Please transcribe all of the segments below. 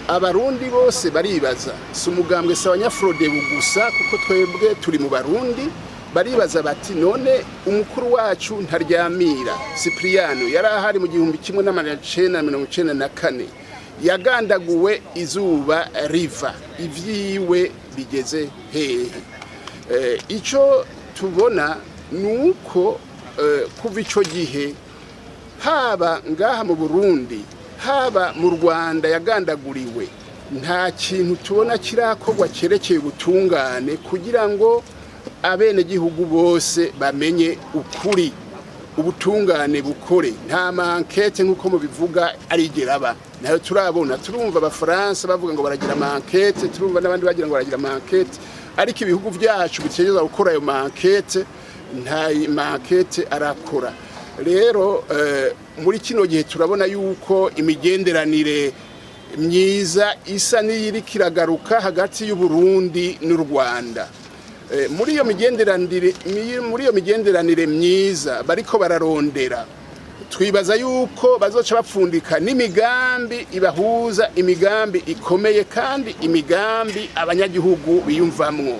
Abarundi bose baribaza, si umugambwe Sawanyafrodebu gusa, kuko twebwe turi mu Barundi. Baribaza bati: "None umukuru wacu Ntaryamira Cipriano yari ahari mu 1994, yagandaguwe izuba riva, ivyiwe bigeze hehe?" Ico tubona ni uko kuva ico gihe, haba ngaha mu Burundi, haba mu Rwanda yagandaguriwe, nta kintu tubona kirakorwa cyerekeye ubutungane kugira ngo abenegihugu bose bamenye ukuri, ubutungane bukore. Nta ma enquêtes, nk'uko mubivuga, arigera aba, nayo turabona. Turumva Abafaransa bavuga ngo baragira ama enquêtes, turumva n'abandi bagira ngo baragira ama enquêtes, ariko ibihugu byacu bitegereza gukora ayo ma enquêtes, nta ma enquêtes arakora. Rero muri kino gihe turabona yuko imigenderanire myiza isa n'iyiriko iragaruka hagati y'Uburundi n'u Rwanda. Muri iyo migenderanire myiza bariko bararondera, twibaza yuko bazoca bapfundika n'imigambi ibahuza, imigambi ikomeye kandi imigambi abanyagihugu biyumvamwo.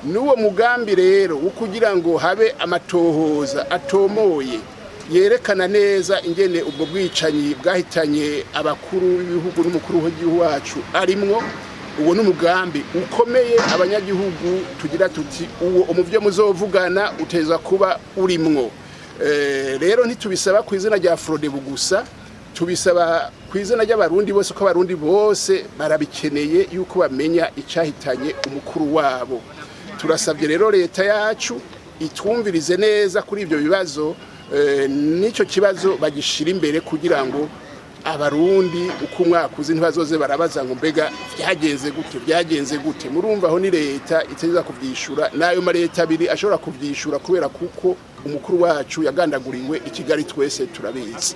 N'uwo mugambi rero wo kugira ngo habe amatohoza atomoye yerekana neza ingene ubwo bwicanyi bwahitanye abakuru b'ibihugu n'umukuru w'igihugu wacu arimwo, uwo n'umugambi ukomeye. Abanyagihugu tugira tuti: uwo umuvyo muzovugana uteza kuba urimwo. Rero ntitubisaba ku izina rya Frodebu gusa, tubisaba ku izina ry'Abarundi bose, ko Abarundi bose barabikeneye yuko bamenya icahitanye umukuru wabo. Turasabye rero leta yacu itwumvirize neza kuri ibyo bibazo, n'icyo kibazo bagishira imbere, kugira ngo Abarundi uko umwaka uzi ntibazoze barabaza ngo: "Mbega byagenze gute? Byagenze gute?" Murumva aho ni leta iteza kuvyishura, n'ayo maleta abiri ashobora kuvyishura, kubera kuko umukuru wacu yagandaguriwe i Kigali, twese turabizi.